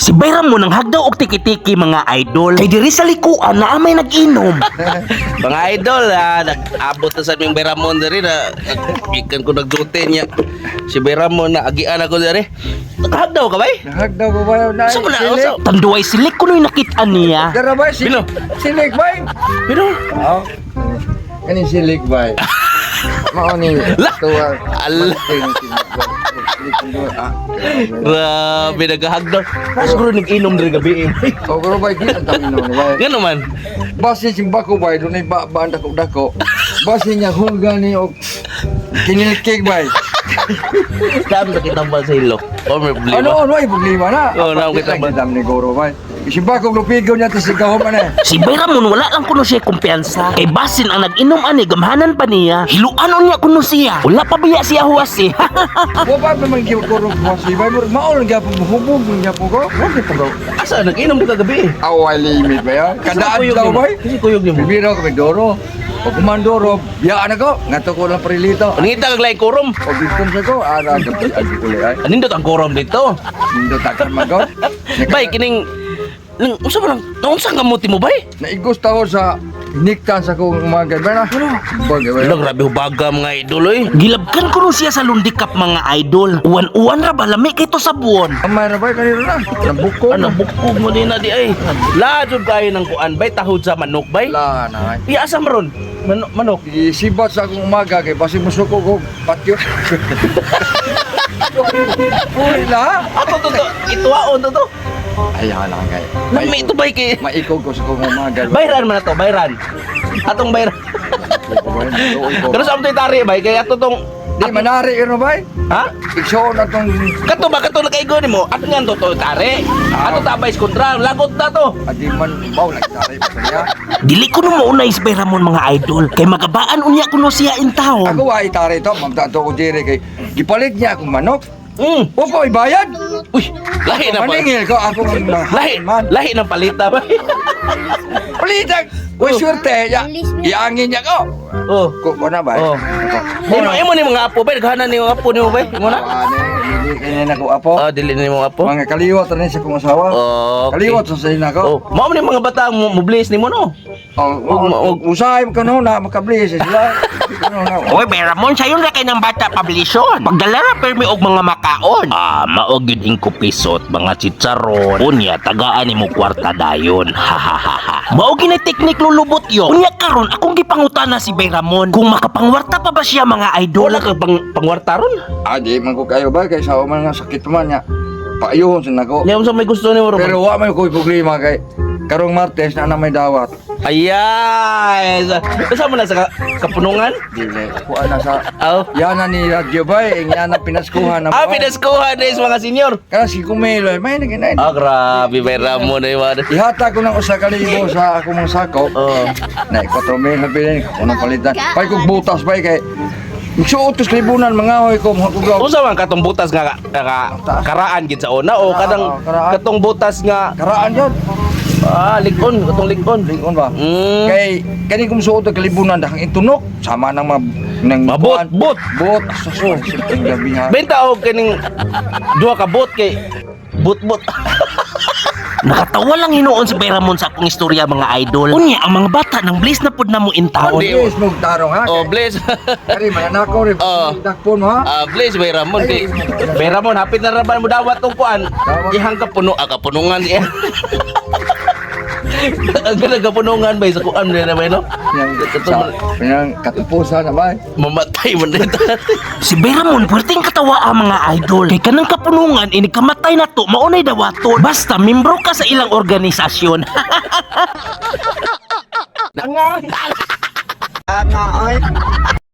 Si Bayram mo nang hagdaw og tiki-tiki, mga idol. Kay diri sa likuan na may nag-inom. Mga idol, nag-abot na sa aming Bayramon diri na gikan ko nagduty niya. Si Bayramon na agian ako diri. Nakahagdaw ka bay? Nahagdaw ko ba na? Sa mo na? Silik. Tanduay silik kuno'y nakit-an niya. Dara ba? Bilo. Silik ba? Pero Oo. Kaning silik ba? Mao ni La. tuwa. Ala. Ah. Grabe, nagahagdaw. Siguro nag-inom diri gabi eh. O pero ba di ang dami noon ba? Ngano man? Basin simbako ba dunay ba ba dako dako. Basin niya hulga ni og kinilkig ba. Dami sa kitang ba sa ilo. O may problema. Ano ano ay problema na. Oo, na, kita ba? Dami ni guro ba. Simbako lupigo niya tas sigahom ana. Si Bayramon wala lang kuno siya kumpiyansa. Kay basin ang nag-inom ani gamhanan pa niya. Hiluan unya kuno siya. Wala pa biya siya huwas eh. Wa pa man gyud guro ko si bay murag mao lang gyapon hubog man gyapon ko. Wa gyud ko. Asa nag-inom di kagabi eh? Away limit ba ya? Kada Kasi kuyog adlaw nimo. ba? Kasi kuyog nimo. Bibiro ko doro. Pag kumandoro, biyaan ako. Ngato ko lang parilito. Nangita kag lahi kurom. O biskon sa ko, ara gabi ay uli ay. Anindot ang kurom dito. Nindot takan man ko. Bay kining nang unsa man ang unsa ang kamuti mo bay? Naigos taho sa hiniktan sa kong umaga ba na? Bagay ba? Ala, grabe hubaga mga idol oy. Gilabkan kuno siya sa lundikap, mga idol. Uwan-uwan ra ba lami kay to sa buon. Amay ra ba kanino na? Nabuko. Ano bukog mo din na di ay. Ladod kayo ng kuan bay tahod sa manok bay. La na ay. Iya asa maron? Manok manok. Isibat sa akong umaga kay basi musuko ko patyo. Uy la. Ato to to ituwaon to to. Ayaw lang kay. Lami ito bay kay. Maikog ko sa akong umaga. Bayran man na to, bayran. Atong bayran. Pero sa amtoy tari bay kay ato tong Di manari yun bay? Ha? Igsoon atong Kato ba kato nakaigo nimo? At nga to to tari. Ato tabay kontra lagot na to. Adi man baw lang tari pa niya. Dili kuno maunay si Bayramon, mga idol. Kay magabaan unya kuno siya in taon. Ako wa itari to, mamta to ko diri kay gipalit niya akong manok. Mm. Wa ko ibayad. Uy, lahi na pa. Maningil ko ako ang Lahi, man. lahi ng palita bay. Palitan. Uy swerte ya. Iangin niya ko. Oh. Ko ko na ba? Oh. Imo imo ni mga apo bay, naghanan ni mga apo nimo bay. Imo na? Dili kanya na ko apo. Ah, dili ni mga apo. Mga kaliwat rin sa kong asawa. Oh, okay. Kaliwat sa sa ko. Oh, mao man ni mga bata mo mo-bless nimo no. Oh, usahay mo kano na makablis sila. Kano na. Oy, Bayramon, sayon ra kay ng bata pablisyon. Pagdala ra permi og mga makaon. Ah, mao gyud ingko pisot mga chicharon. Unya tagaan nimo kwarta dayon. Hahaha. Mao gyud ni teknik lulubot yo. Unya karon akong gipangutana si Bayramon kung makapangwarta pa ba siya, mga idol. Wala ka pang pangwarta ron. Ah, di man ko kayo ba kay sa man nga sakit pa man niya. Paayuhon sa nako. Niya unsa may gusto nimo ron. Pero wa man ko problema kay karong Martes na na may dawat. Ayay. Sa mo na sa kapunungan? Dili kuan na sa Oh. yana ni radyo bay, ing yana pinaskuhan na. Ah, pinaskuhan na mga senyor. Kana si Kumelo, may nagina. Ah, grabe bay Ramon ay mga. Ihata ko ng 1,000 sa akong mga sako. Oh. Na 4,000 na bilin ko nang palitan. Pay kog butas bay kay Magsuot ko sa libunan mga hoy ko mga kugaw. Unsa man katong butas nga nga karaan gid sa una o kadang Ah, karaan. katong butas nga Karaan yun. Ah, likon, katong likon. Lingon ba? Mm. Kay kani kung suot og kalibunan dahang intunok sama nang ma nang Mabot, bot. Bot suso ang gabi ha. Benta og kining duha ka bot kay bot-bot. Nakatawa lang hinuon si Bayramon sa akong istorya, mga idol. Unya ang mga bata nang bliss na pud namo in taon. Hindi. Please mo tarong ha. Oh, bless. Kari mananakaw rin. Oh. Dakpon mo ha. Ah, bless bay Ramon kay Bay Ramon hapit na raban mo dawat tong kuan. Dawat. Ihang ka puno ah, kapunungan siya. Ang ganda kapunungan bay sa kuan na bay no. Yang sa yang katupusan na ba? Mamatay man dito. Si Bayramon puwerteng katawa ang mga idol. Kay kanang kapunungan ini kamatay na to maunay dawaton. Basta membro ka sa ilang organisasyon.